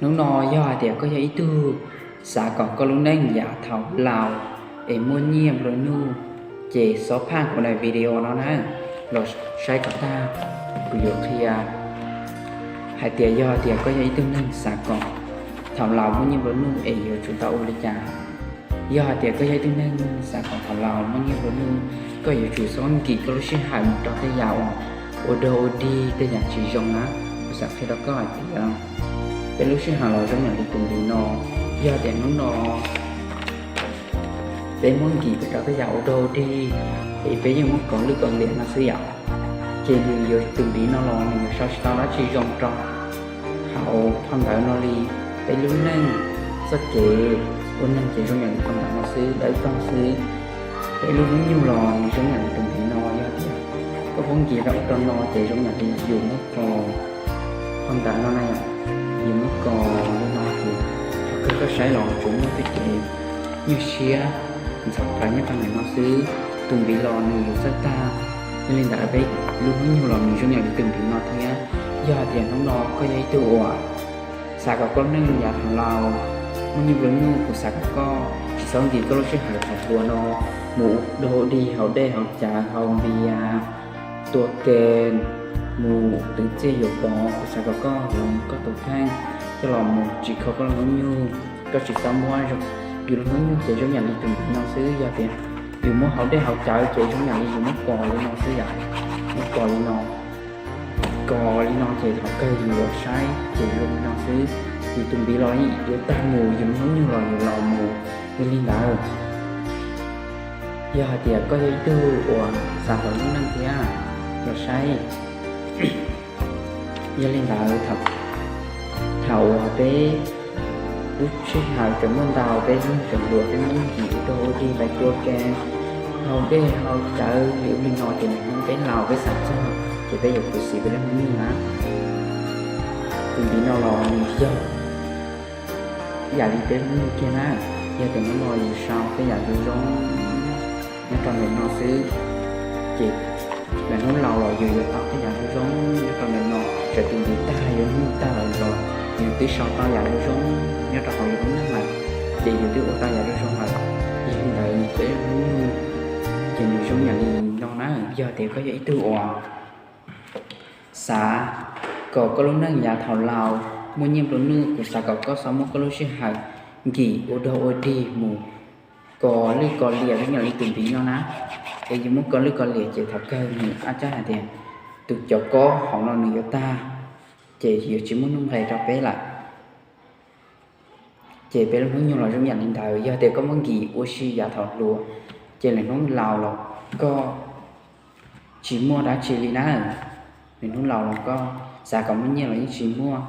Hnub no yog hais tias koj yog ib tug xav kom koj lub neej yav thaum laus es muaj nyiaj nplua nuj, ces xob phaj kuv daim video no na, los saib kom tag. Kuv yuav qhia hais tias yog tias koj yog ib tug neeg xav kom thaum laus muaj nyiaj nplua nuj es yuav tsum tau ua li cas. Yog hais tias koj yog ib tug neeg xav kom thaum laus muaj nyiaj nplua nuj, koj yuav tsum xob nkim koj lub sij hawm mus rau tej yam uas ua dog ua dig, tej yam tsis zoo na. Kuv xav qhia rau koj hais tias peb lub sij hawm los zoo yam li tus ntiv no, yog tias hnub no peb muab nkim rau tej yam ua dog ua dig, es peb yeej muab kos lwj kos liam no xwb yom, ces nws yuav, tus ntiv no los nws yuav sau tsis tau dab tsi zoo rau hauv phau ntawv no li. Peb lub neej txoj kev ua neeg ces zoo yam li phau ntawv no xwb, dawb paug xwb. Peb lub hnub nyoog los nws zoo yam li tus ntiv no, yog tias koj muab nkim rau ub rau no ces zoo yam li yus muab kos phau ntawv no na, yus muab kos li no ces thaum kawg koj saib los tsuas muaj tej kev nyuaj siab ntxhov plawv nyob rau ntawm no xwb, tus ntiv los nws yuav txawj tag. Yog li ntawd peb lub hnub nyoog los nws zoo yam li tus ntiv no thiab. Yog hais tias hnub no koj yog ib tug uas xav kom koj neej yav thaum laus muaj nyiaj nplua nuj, kuv xav kom koj tsis txhob nkim koj lub sij hawm thaum hluas no mus ua dog ua dig hauv dej hauv cawv, hauv npias, tua ke, mus twv txiaj yuav pov, kuv xav kom koj hlub koj tus kheej coj los mus tsim kho koj lub hnub nyoog. Koj tsis txhob muab zoo, yus lub hnub nyoog ces zoo yam li tus ntiv no xwb, yog tias yus muab hauv dej hauv cawv ces zoo yam li yus muab kos li no xwb yom, muab kos li no. Kos li no ces thaum kawg yus yuav saib ces zoo li no xwb, yus tus ntiv los yuav tag mus, yus lub hnub nyoog los yuav laus mus. Yog li ntawd, yog hais tias koj yog ib tug uas xav hloov lub neej thiab, los saib. Yog li ntawd, thaum uas peb lub sij hawm tseem muaj ntau, peb lub neej tseem hluas, peb muab nkim ua dog ua dig, hlais tua ke hauv dej hauv cawv li ub li no ces nws hnub peb laus peb xav txog ces peb yuav khuv xim peb lub hnub nyoog na. Tus ntiv no los nws yog yam li peb lub nyoog kiag na. Yog tias hnub no yus sau tej yam zoo zoo nyob rau ntawm no xwb, ces lawm hnub laus los yus yuav tau tej yam zoo zoo nyob rau ntawm no. Txawm tus ntiv tag yuav nug tag lawm los yus twb sau tau yam zoo zoo nyob rau hauv yus lub neej lawm, ces yus twb ua tau yam zoo zoo lawm. Yog li ntawd peb lub nyoog ces nws zoo yam li no na. Yog tias koj yog ib tug uas xav kom koj lub neej yav thaum laus muaj nyiaj nplua nuj, kuv xav kom koj txhob muab koj lub sij hawm nkim ua dog ua dig mus kos lwj kos liam zoo yam li tus ntiv no na. Es yus muab kos lwj kos liam ces thaum kawg nws ab tsab hais tias tus cov kob hauv no nws yuav tag, ces yuav tsis muaj nuj nqis rau peb lawm. Ces peb lub hnub nyoog los zoo yam li ntawd. Yog tias koj muab nkim ua si yav thaum hluas, ces lwm hnub laus los koj tsis muaj dab tsi li na. Lwm hnub laus los koj xav kom muaj nyiaj los yeej tsis muaj.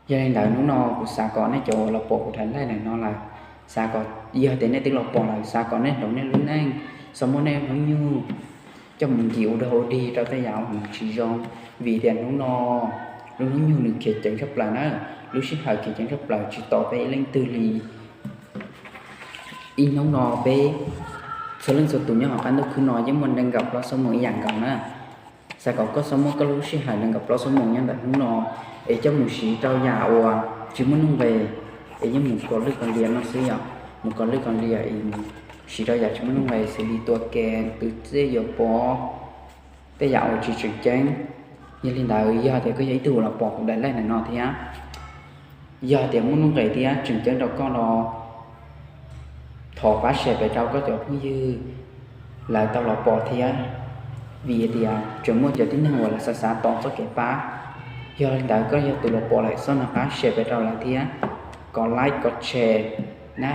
Yog li ntawd hnub no kuv xav kom nej cov uas los pom kuv daim live ntawm no lawm, xav kom, yog tias nej twb los pom lawm, xav kom nej hloov nej lub neej, txhob muab nej hnub nyoog coj mus nkim ua dog ua dig rau tej yam uas nws tsis zoo. Vim tias hnub no lub hnub nyoog nws khiav ceev tshaj plaws na, lub sij hawm khiav ceev tshaj plaws tsis tos peb ib leej twg li. Ib hnub no peb txhua leej txhua tus nyob hauv qab ntuj khwb no yeej muaj nees nkaum plaub xuab moos ib yam nkaus na. Xav kom koj txhob muab koj lub sij hawm nees nkaum plaub xuab moos nyob ntawm hnub no es coj mus siv rau yam uas tsis muaj nuj nqis, es yeej mus kos lwj kos liam no xwb yom, mus kos lwj kos liam es mus siv rau yam tsis muaj nuj nqis xws li tua ke, twv txiaj yuav pov, tej yam uas tsis tseem ceeb. Yog li ntawd yog tias koj yog ib tug los pom kuv daim live ntawm no thiab, yog tias muaj nuj nqis thiab tseem ceeb rau koj no, thov pab share pem rau koj cov phooj ywg lawv tau los pom thiab. Vim tias tseem muaj cov tib neeg uas lawv xav xav tos txoj kev pab. Yog li ntawd koj yog tus los pom lawm txhob nco qab share pem rau lawv thiab, kom like kom share na.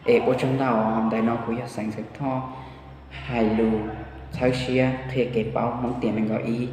Es ua tsaug ntau, ntawm no kuv yog Xeev Xeev Thoj hais lus txhawb siab qhia kev paub Hmoob tiam nees nkaum ib.